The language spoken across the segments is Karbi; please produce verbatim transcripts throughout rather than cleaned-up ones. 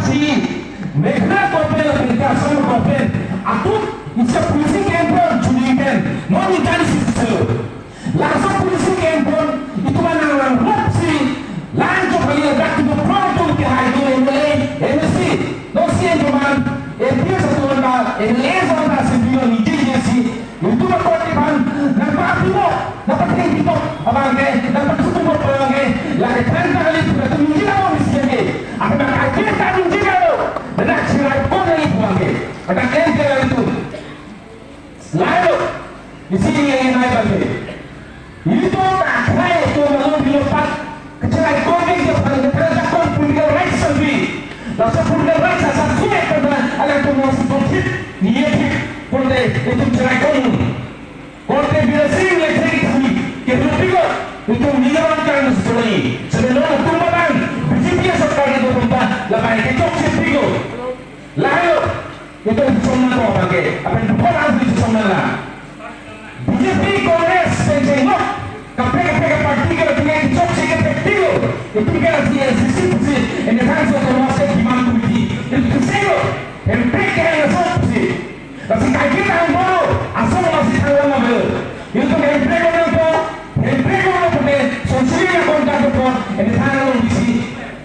Si Meghalaya government lapen Assam government atum isi policing camp pon chuli pen non intang isi selo. Laso policing camp pon itum anang lang rap si lang chok kali dak itum pro itum kehai itum M L A, M L C, non C M atum an, M P atum an, M L A atum an si bilang iji iji si itum akorte aphan nangpapi mo, nangpathengpi mo abang ke, nangpathu mo abang ke, lake than kali pura itum ningje nang misi ke. Akhirnya kaget tak ningje kalau, dan nak sirai pon lagi abang ke. Ada M P lagi itum. Lalu, isi ini yang naik lagi. Itum akhai itum malu bilopat. Kecilai covid dia pada kecilai covid political rights sendiri. Laso political rights asal sulit karena alang itum mau sebut hit, niat hit, pun deh itum cerai kong. Korte Biren Singh le cerai kong. Kita pikir itum ni orang kan seperti ini. Sebenarnya itum makan B J P sorkar itu tempat lapai kecok sih pikir. Lalu, itum chomna ko abang ke, apa yang bukan asli chomna la. B J P, Congress, pencheng nok, kaprek kaprek party ke tinggal chok si ke pek tilo. Itum ke si A I C C pusi, ini kan so Autonomous State Demand Committee. Itum selo, hemprek ke hanya so pusi. Tapi kaji tahan baru, asal masih tanggal lama belo. Itum hemprek orang ko, hemprek orang ko, sonsuri yang kontak ko, ini tanggal lama bisi.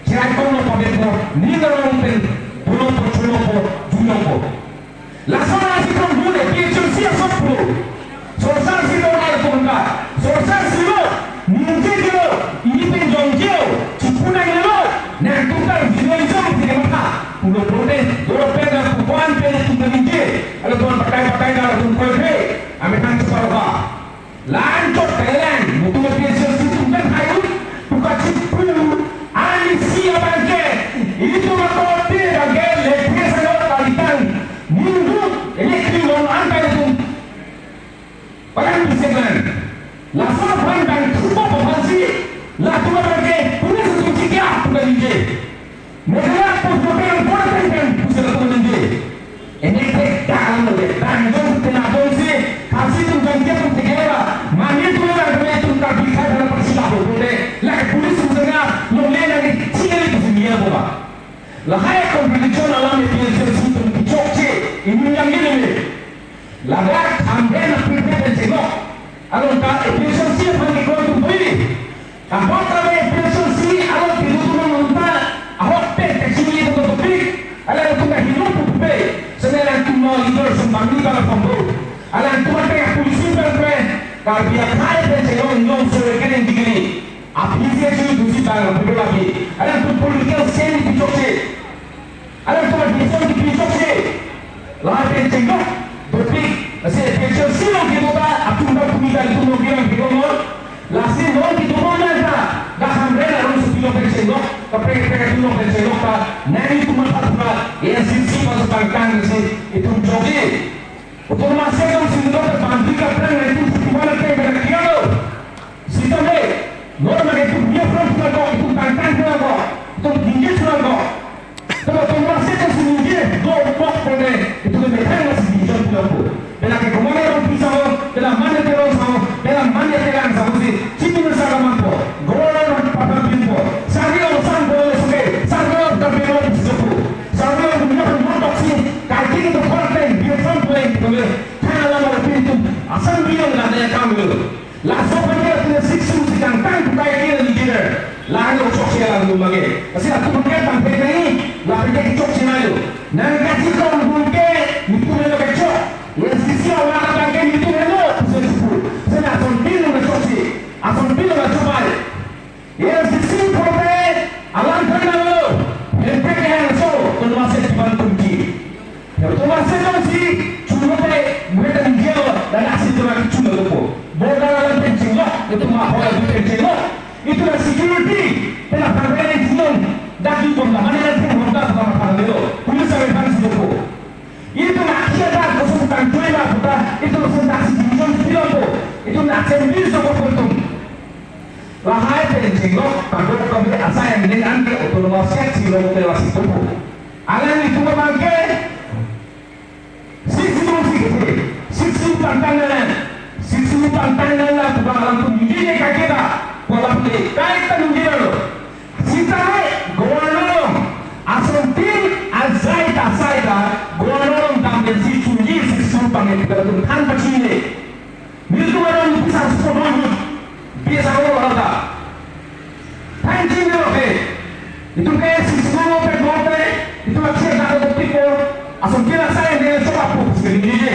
Cerai kong lo pabet lo, ni nang pen, pulo po, chulo po, julong po. Laso nangsi kong bule, P H L C asok pulo. Sorsar si lo nai kong ka, sorsar si lo, ningje je lo, ini pen jongje lo, chipuna lo, nang tukar video jong si ke matha. Pulo po de, doro pen na kukuan pen tukar ningje, ala tuan pakai pakai na tum koi phe, ame thang chupar ba. Lanchot kailang, mutu P H L C atum kan hayu, buka chipu, ani si abang ke, itum akorte abang ke, lekhe sangot kalitang, minggu, ini kiri long angkai atum. Pakan bisik lang. Laso aphan bang thupo aphan si, latum abang ke, pulis atum si kya, bukan ningje. Meghalaya apor hotel important kan pusat ko ningje. Ini tek dalam le, dan jong tena jong si, kasi tum jong kia tum tegera, mani tum lang kami tum tak bisa dalam persilah ko le, lagi pulis tum tengah, lo le lagi ciri tum dia bola. Lahai contradiction alam A P H L C atum kechokche, ini yang ini le. Ladak hamben apirpet dan chenok. Along ka A P H L C aphan kekoi atum boy ni. Ahok kami A P H L C along kedo atum nonta, ahok pen kachini atum topik, alang atum kahino pupe, sene alang atum no leader sumbang ni bang pambo, alang atum ate polisi bang pe, Karbi akhai pen chelong long so ke neng digini, A P H L C atum si bang pupe lagi, alang atum political stand di chokche. Alang atum vision kipi chokche. Lapen chenglok dopik. Lasi A P H L C along kedo ta atum ta pumi ta itum along kedo lo. Lasi along kedo lo nang ta. Dak hamren arong sepi along pen chenglok. Kaprek kaprek atum along pen chenglok ta. Nang itum matha pura. A I C C masuk tangkang si itum jogi. Autonomous State along si itum ta bandri kaprek nang itum putibana pen pen kialo. Sitame, non lagi itum dia front pura ko, itum tangkang pura ko, itum tinggi pura ko. Kalau Autonomous State si ningje, do kok pone, itum methang mas division pura ko. Bela ke kumane rong pisa ho, bela mane te rong ho, bela mane te rang ho si, chini masa kaman po, governor papa pin po, sari o sang po le suke, sari o ta pin o pisa po, sari o dunia pun montok si, kaji itu konten, dia front line, kami, thang alam ala pin itum, asam bilang na ya kam lo. Laso aphan ke atum sik sum si kangtang bukai ke leader. Lahan lo chokche alam lo mage. Lasi atum ke tangpek nai, lapen ke chokche nai lo. Nang kachi kong bun ke, nitum lo ke chok. A I C C awang abang ke nitum lo, pusen sepuluh. Sena ason pin lo chokche. Ason pin lo chopai. A I C C phote alam thangnang lo. Hemprek hang so, Autonomous State Demand Committee. Autonomous State along si, chulo pe, muheta ningje lo, dan asi tu lagi chulo lo po. Border alam pen chenglok, itum ma hola du pen chenglok. Itum la security, pen la pangkalan chenglok, dak itum la mana la pen honda sama pangkalan lo. Police alam pen chenglok po. Itum la kia dak kosong tang tuai la puta, itum la sentasi division pilo po. Itum la assembly so ko itum. Lahai pen chenglok, tangkok kami asa yang ning an ke Autonomous State si long ke lasi tupu. Alanglitum abang ke, sik si long si ke, sik si pantang nanan, sik si pantang nanan, tukang alam tu ningje ne kake ta, kolam le, kai ta ningje lo. Sita hai, governor lo, ason tin, Latum than pachini. Nelitum aron nipis angsong ahut, bia sanglo lata. Thanji nelo ke. Itum ke sisno pe gote, itum akhir dak gote ko, asong kila sai ne chok apu sini je.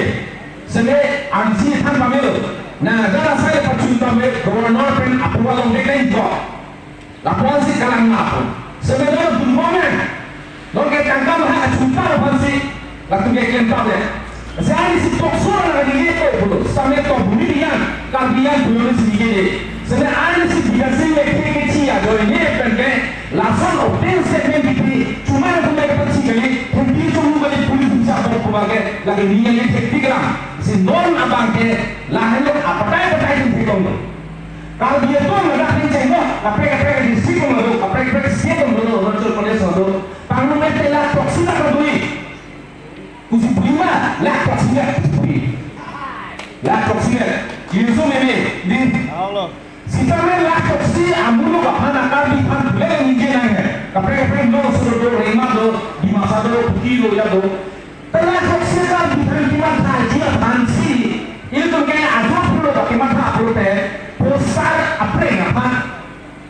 Sene ansi than pamelo. Na dala sai pachun pamelo, governor pen approval longdek nangji ko. Lapuan si kalang lapu. Sebenarnya belum mana. Lo ke tangkam ha achuta lapuan si. Latum ke klem tau ya. Saya di si tokso na di ye to pulo. Same to bumi diyan. Karbi yan pulo ni si ye. Sebenarnya si Bidya Sing Lekthe ke chi ya. Do ini pen ke lason open statement di. Cuma latum ke pasti kali. Hindi cuma kali police bisa bawa ke. Lagi ni yang hektik lang. Si non abang ke. Lahan lo apatai apatai di tong. Karbi atum ladak pen chenglo, kaprek kaprek district atum lo, kaprek kaprek state atum lo, Arunachal Pradesh atum lo. Pangrum mete lakh throksi lakh kadoi. Kusi prima, lakh throksi lakh. Lakh throksi lakh. Yusuf ini, di. Sitame lakh throksi amuluk aphan Karbi aphan bule ningje nang he. Kaprek kaprek lo Suru do, Rengma do, Dimasa do, Kuki do, ya do. Tela kok sirkal bidhan kimat haji aphan si, ilitum ke ajo pulo ta kimat ha pulote, poster apreng aphan.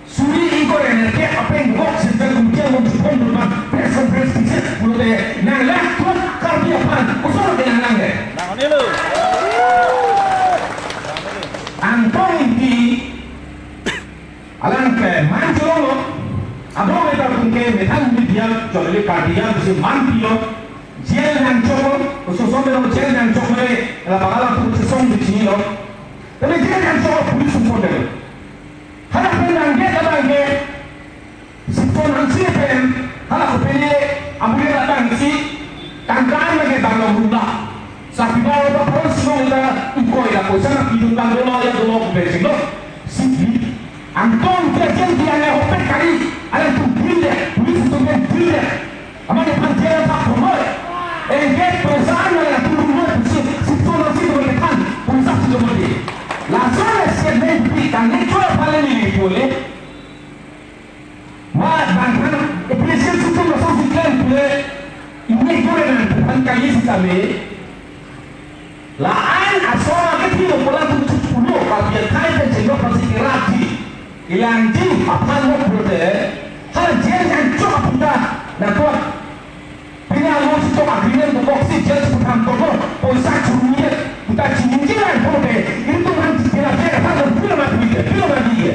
Suri ingkoi rene ke apreng bok sirkal kumcia mong chupon dulman, press conference kisir pulote, nang lakh throksi Karbi aphan, kusur ke nang nang ke. Nang ini lo. Angtong inti, alang ke man chulong lo. Abang eta tum ke methang media, chole Karbi yang si man pilo. Jail nangchok, oso som lo jail nangchok le, la bagala tu sesong di sini lo. Tapi jail nangchok police sumpo de. Hala pen nangge ka bangke, sipon ang si pen, hala ko pen ye, amule la bang si, tangkan lagi bang lo rula. Sapi bawa apa terus lo la, ikoi la ko sana pidun bang lo ya lo ko pen sing lo. Si, angtong dia jail dia ne hopet kali, ala tu bil de, police tu pen bil de. Amat iphan jail ta khomoi. Engke poisa an nang atum khomoi pusi, sipso nang si khomoi kethan, poisa si khomoi di. Laso le statement pi kangni chua pale ni pule. Ma bangkhan, A P H L C atum laso si klem pule. Ini kore nang, bangkhan kali si kami. La-an asor ke thilo pulang tu chuk pulo, Karbi akhai pen chenglo pasi kerapji. Ilangji aphan lo pulote, ha jail nangchok aputa, nangkok. Pini alo si tok agreement to box si jail si putham to ko, poisa chunye, puta chinji lang pulote, ilitum han si pila pila aphan lo pila mati ke, pila mati ke.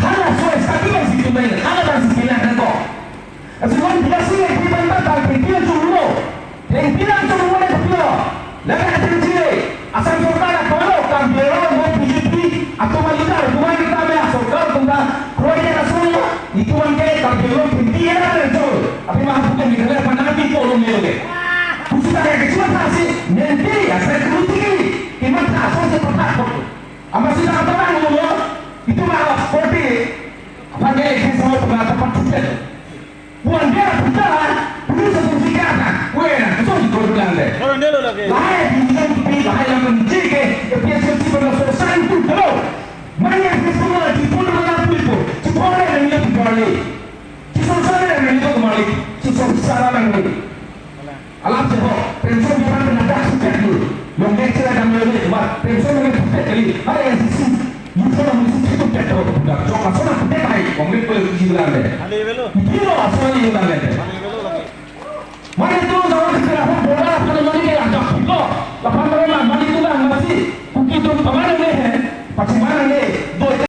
Hala so establish si tumai, hala bang si pila nangkok. Asi wan pila si le pila bang bang pila chunglo. Pila chunglo le pila. Laga atum chile. Assam sorkar apalo kam belo mo B J P. Atum alita, atum alita me sorkar atum ta. Kroya na solo. Itum ke kam belo pila na chol. Api mah atum ke Meghalaya panang di kolom le. Kusi ta ke cuma ta si. Nanti asal kritik ini. Imat ta so se patak. Amat si ta apa nang lo. Itum mah forty. Aphan ke election semua pernah tempat tiket. Buan dia putar, police atum si kata, wena, so di kodulang de. Koron delo lagi. Lahai di bilang pi, lahai yang menjadi ke, ke biasa si pada so santu delo. Manya si semua di pun mana pun itu, si pore yang ini pun balik. Si so sana yang ini pun balik, si so sana yang ini. Alam sehok, pension di mana ada sejak dulu. Yang kecil ada melihat, pension yang sejak kali, ada yang sisi. Yusuf Alam Yusuf itu petrol budak. Jok asal aku dia baik. Kami pun isi bulan deh. Hali belo. Itu loh asal ini bulan deh.